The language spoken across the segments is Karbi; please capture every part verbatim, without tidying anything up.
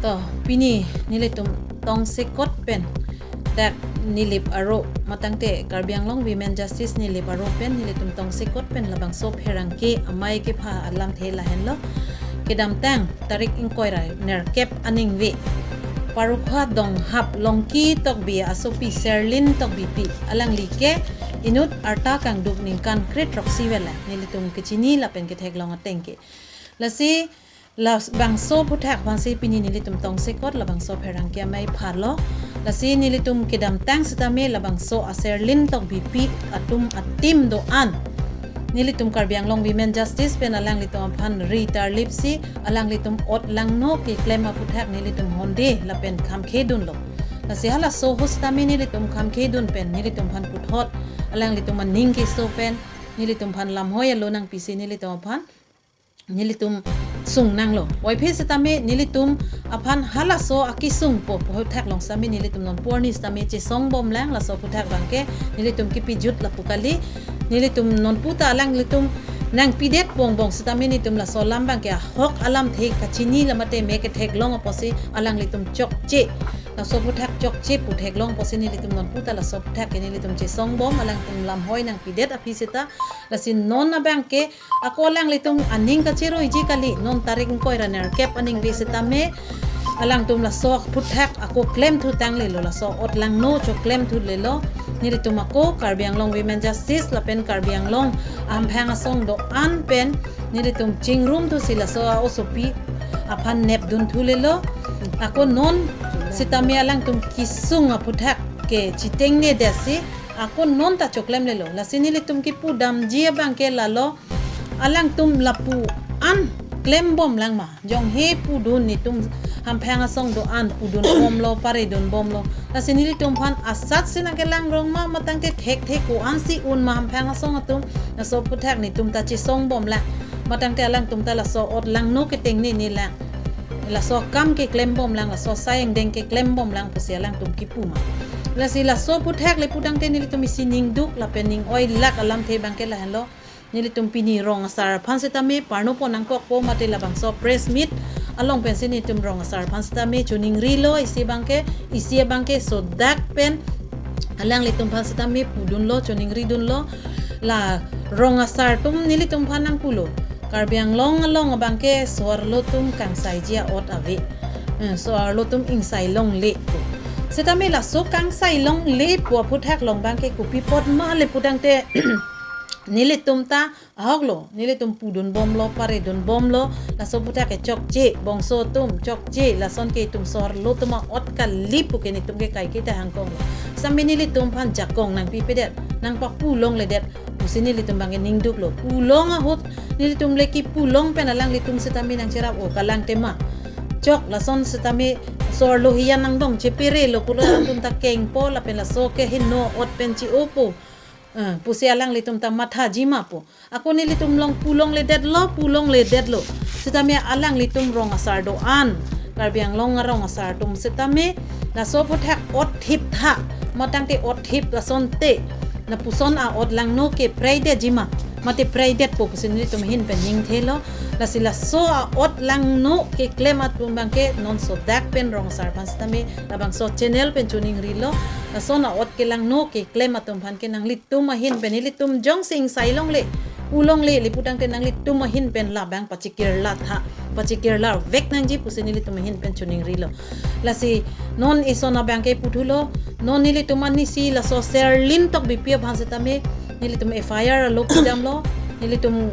To, pini nelitum tongsekot pen dak Nilip aro, matangte Karbi Anglong Women Justice Nilip aro pen nelitum tongsekot pen labangso pherangke amei kepha alamthe lahenlo. Kedamtang tarik ingkoi ra nerkep aningve, Parukha Donghap Longki Tokbi asopi Serlin Tokbipi, alangli ke inut arta kangduk ningkan kre-throksi vel, nelitum kechini lapen ketheklong ateng ke. Lasi labangso aphuthak aphansi pini nelitum tongsekot labangso pherangke amei phalo. Lasi nelitum kedamtang sitame labangso a Serlin Tokbipi atum a-team do-an nelitum Karbi Anglong Women Justice pen alanglitum aphan ri tarlipsi alanglitum ot langno keklem aphuthak nelitum honde lapen khamkhedunlo. Lasi halaso ahut sitame nelitum khamkhedun pen nelitum aphan puthot alanglitum aning keso pen nelitum aphan lamhoi alo nangpisi nelitum aphan nelitum sung nanglo. Puvoiphit sitame nelitum aphan halaso akesung po aphuthak along sitame nelitum nonpu arni sitame chesongbomlang, laso aphuthak abangke nelitum kipijut lapu kali. Nelitum nonpu ta alanglitum nangpidet bongbong sitame nelitum laso alam abangke ahok alamthe kachini lamate me ketheklong apotsi alanglitum chokche, laso aphuthak chokche pu theklong apotsi nelitum nonpu ta laso aphuthak ke nelitum chesongbom, alangtum lamhoi nangpidet aphi seta. Lasi non abangke ako alanglitum aning kacheroiji kali, non tarik ingkoi ra nerkep aningve sitame alangtum laso aphuthak ako klemthu tanglelo, laso ot langno choklemthulelo. Nelitum ako Karbi Anglong Women Justice lapen Karbi Anglong Hamphang Asong do-an pen nelitum chingrumthusi laso a-osopi aphan nepdunthulelo. Ako non sitame alangtum kesung aphuthak ke chitengnedetsi ako non ta choklemlelo. Lasi nelitum kipudamji abangke lalo, alangtum lapu-an klembomlang ma? Jonghe pudun netum Hamphang Asong do-an pudunbomlo, paredunbomlo. Lasi nelitum aphan asatsi nangkelangrong ma, matangte thekthe ko-ansi un ma Hamphang Asong atum? Laso aphuthak netum ta chesongbomlang, matangte alangtum ta laso ot langno ketengnenelang, laso akam keklembomlang, laso asai angdeng keklembomlang pusi alangtum kipu ma? Lasi laso aphuthak le putangte nelitum isi ningduk lapen ning-oilak alamthe abangke lahenlo. Nelitum pini rong asar aphan sitame parnopon nangkokpo mate labangso press meet along pensi nelitum rong asar aphan sitame choningrilo, isi abangke, isi abangke sodak pen alanglitum aphan sitame pudunlo, choningridunlo. La rong asar atum nelitum aphan nangpulo, Karbi Anglong along abangke so-arlo atum kangsaiji a-ot ave. Eh, so-arlo atum ingsai longle pu. Sitame laso kangsai longle pu aphuthak along abangke kopi apot ma le putangte nelitum ta ahoklo, nelitum pudunbomlo, paredunbomlo, laso aphuthak ke chokche, bongso atum chokche, lason ke itum so-arlo atum a-ot kali pu ke netum ke kaike ta hangkonglo. Sitame nelitum aphan jakong nangpipedet, nangpapu longledet pusi nelitum abangke ningduklo. Pu long ahut nelitum le kipu long pen alanglitum sitame nangcherap, o kalang tema, chok lason sitame so-arlo hiyan nangdong cheperelo pulo, alangtum ta kengpo lapen laso ke heno ot pen chi-opo, eh, pusi alanglitum ta mathaji ma pu. Ako nelitum along pu longledetlo, pu longledetlo. Sitame alanglitum rong asar do-an, Karbi Anglong arong asar atum sitame laso aphuthak ot thiptha, matangte ot thip lasonte, lapuson a-ot langno ke preidetji ma, mate preidetpo pusi nelitum ahin pen ningthelo. Lasi laso a-ot langno keklem atum abangke non sodak pen rong asar aphan sitame labangso channel pen choningrilo. Lason a-ot kelangno keklem atum aphan ke nanglitum ahin pen, nelitum jongsi ingsai longle, pu longle le putangte nanglitum ahin pen labang pachikirla tha, pachikirla vek nangji pusi nelitum ahin pen choningrilo. Lasi non ison abangke puthulo, non nelitum anisi laso Serlin Tokbipi aphan sitame nelitum F I R alo pidamlo, nelitum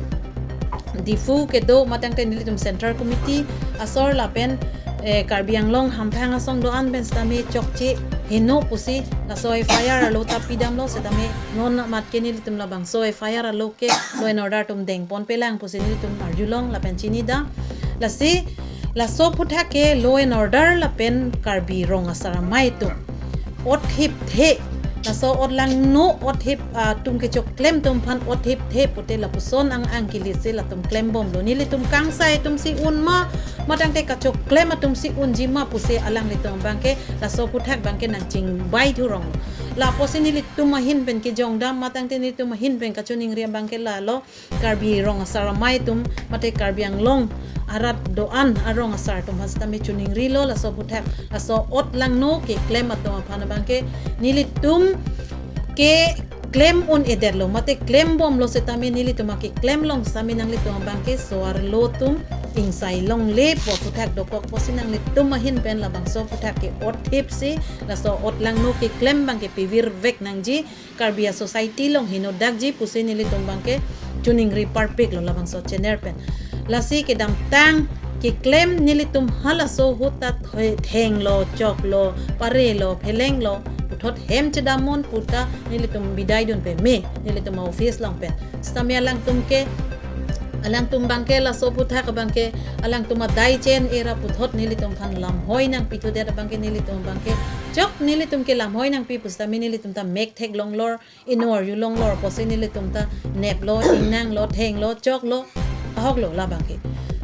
Diphu kedo matangte nelitum Central Committee asor lapen, eh, Karbi Anglong Hamphang Asong do-an pen sitame chokche heno pusi laso F I R alo ta pidamlo, sitame non amat ke nelitum labangso F I R alo ke law and order atum dengponpelang pusi nelitum arjulong lapen chinidam. Lasi laso aphuthak ke law and order lapen Karbi rong asar amei atum ot thipthe, laso ot langno ot thip, ah, atum kechoklem atum aphan ot thipthe pute lapuson ang-ang kelitsi latum klembomlo. Nelitum kangsai atumsi un ma, matangte kachoklem atumsi unji ma pusi alanglitum abangke laso aphuthak abangke nangchingbai thurong. Lapusi nelitum ahin pen kejongdam, matangte nelitum ahin pen kachoningri abangke lalo, Karbi rong asar amei atum mate Karbi Anglong arat do-an arong asar atum aphan sitame choningrilo laso aphuthak, laso ot langno keklem atum aphan abangke nelitum keklem un-edetlo mate klembomlo sitame nelitum akeklem along sitame nanglitum abangke so-arlo atum ingsai longlepo aphuthak dokok pusi nanglitum ahin pen labangso aphuthak ke-ot thipsi laso ot langno keklem abangke pevirvek nangji, Karbi a-society along hinodakji pusi nelitum abangke choningri parpiklo labangso channel pen. Lasi kedamtang keklem nelitum halaso ahut ta the-, thenglo, choklo, parelo, phelenglo, puthot hem chedam un puta nelitum bidaidun peme, nelitum office along pen. Sitame alangtum ke, alangtum abangke laso aphuthak abangke alangtum adai chen-e ra puthot nelitum aphan lamhoi nangpithudet abangke nelitum abangke chok nelitum ke lamhoi nangpi pusitame nelitum ta mek theklonglor, inor yulonglor pusi nelitum ta neplo, ingnanglo, thenglo, choklo, ahoklo labangke.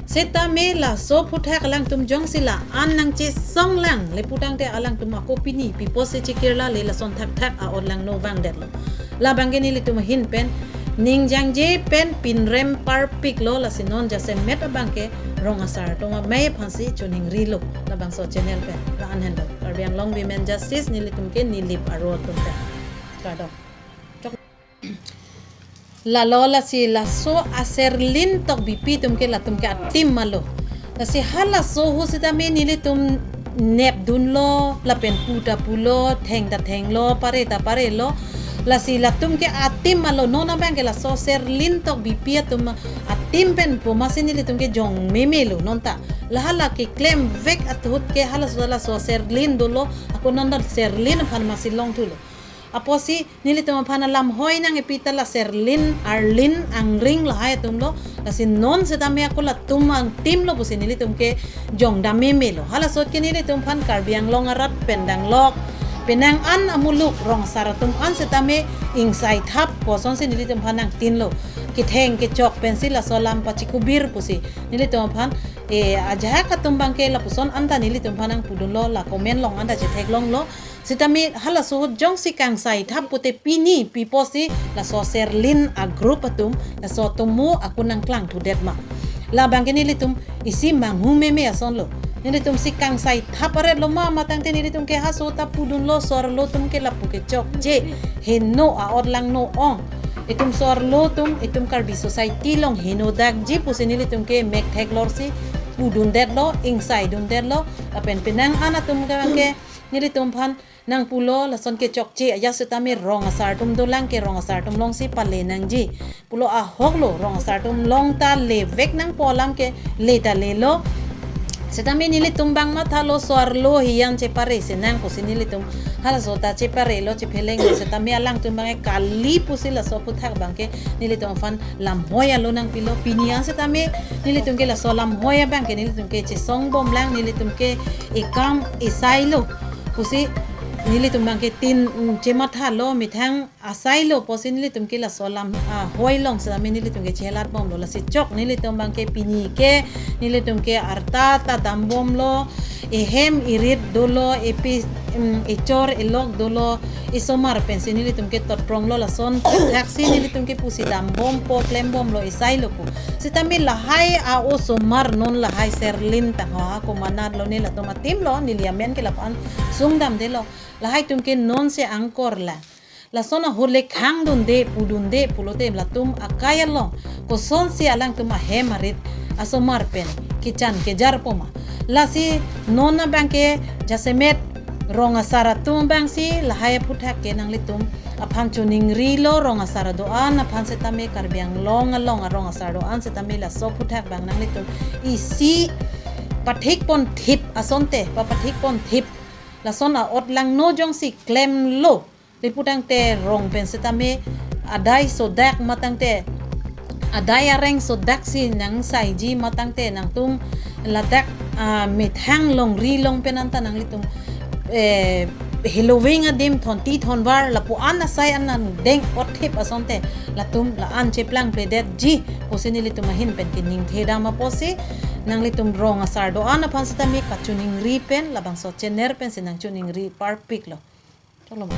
Sitame laso aphuthak alangtum jongsi la-an nangchesonglang le putangte alangtum ako pini pi pusi chekirla le lason thakthak a-ot langno vangdetlo. Labangke nelitum ahin pen ningjangje pen pinrem parpiklo, lasi non jasemet abangke rong asar atum amei aphansi choningrilo labangso channel pen. La-an henlo Karbi Anglong Women Justice nelitum ke Nilip aro atum pen. Kardom. Lalo lasi laso aserlin tokbipi atum ke latum ke atim malo. Lasi halaso ahut sitame nelitum nepdunlo, lapen pu ta pulo, theng ta thenglo, pare ta parelo. Lasi latum ke atim malo, non abangke laso aserlin tokbipi atum atim pen pu masi nelitum ke jong memelo non ta. La hala keklemvek ahut ke halaso laso aserlin dolo, ako non ta aserlin aphan masi longthulo. Apotsi nelitum aphan alamhoi nang-epi ta la serlin, arlin, angring lahai atumlo, lasi non sitame ako latum angtimlo pusi nelitum ke jongdam memelo. Halaso ahut ke nelitum aphan Karbi Anglong arat pen danglok, penang an amuluk rong asar atum an sitame ingsai thap kosonsi nelitum aphan nangtinlo. Ketheng kechok pensi laso alam pachikubir pusi nelitum aphan, eh, ajahak atum abangke lapuson anta nelitum aphan nangpudunlo, la comment along anta chetheklonglo. Sitame halaso ahut jongsi kangsai thap pute pini pi pusi laso serlin a-group atum, laso atum mo ako nangklangthudet ma. Labangke nelitum isi manghu meme asonlo. Nelitum si kangsai thap aretlo ma, matangte nelitum ke halaso ta pudunlo, so-arlo atum ke lapu ke chokche, heno a-ot langno ong. Itum so-arlo atum, itum Karbi society along hinodakji pusi nelitum ke mek theklorsi pudundetlo, ingsaidundetlo, lapen penang an atum ke nelitum aphan nangpulo, lason ke chokche ajat sitame rong asar atum dolang ke rong asar atum alongsi pale nangji pulo, ahoklo, rong asar atum along ta levek nangpo alam ke le ta lelo. Sitame nelitum abang mathalo, so-arlo hiyan chepare sinang pusi nelitum halaso ta cheparelo, chephelenglo, sitame alangtum abang kali pusi laso aphuthak abangke nelitum aphan lamhoi alo nangpilo. Pini an sitame nelitum ke laso lamhoi abangke nelitum ke chesongbomlang, nelitum ke ekam esailo pusi nelitum abangke tin, mm, chemathalo, methang asailo pusi nelitum ke laso lam, ah, hoi along sitame nelitum ke chelatbomlo. Lasi chok nelitum abangke pini ke nelitum ke arta ta dambomlo, ehem erit dolo, epi, mm, echor elok dolo, esomar pensi nelitum ke totpronglo, lason thaksi nelitum ke pusi dambompo, klembomlo, esailo pu. Sitame lahai a-osomar non lahai serlin tangho ha komanatlo, ne latum atimlo, neli amen ke lapu-an sungdamdelo. Lahai atum ke non se angkor la. Lason ahut le khangdunde, pudunde pulote latum akai along kosonsi alangtum ahem arit asomar pen kechan kejarpo ma. Lasi non abangke jasemet rong asar atum abangsi lahai aphuthak ke nanglitum aphan choningrilo, rong asar do-an aphan sitame, Karbi Anglong along arong asar do-an sitame laso aphuthak abang nanglitum isi pathikponthip asonte, papathikponthip. Lason a-ot langno jongsi klemlo le putangte rong pen sitame adai sodak matangte, adai areng sodaksi nangsaiji matangte nangtum ladak, ah, methang longri along pen anta nanglitum, eh, heloving adim thonti thonvar lapu-an asai an nangdeng otthip asonte latum la-an cheplangpledetji pusi nelitum ahin pen keningthedam apotsi nanglitum rong asar do-an aphan sitame kachiningri pen labangso channel pensi nangchiningri parpiklo. Choklo ma.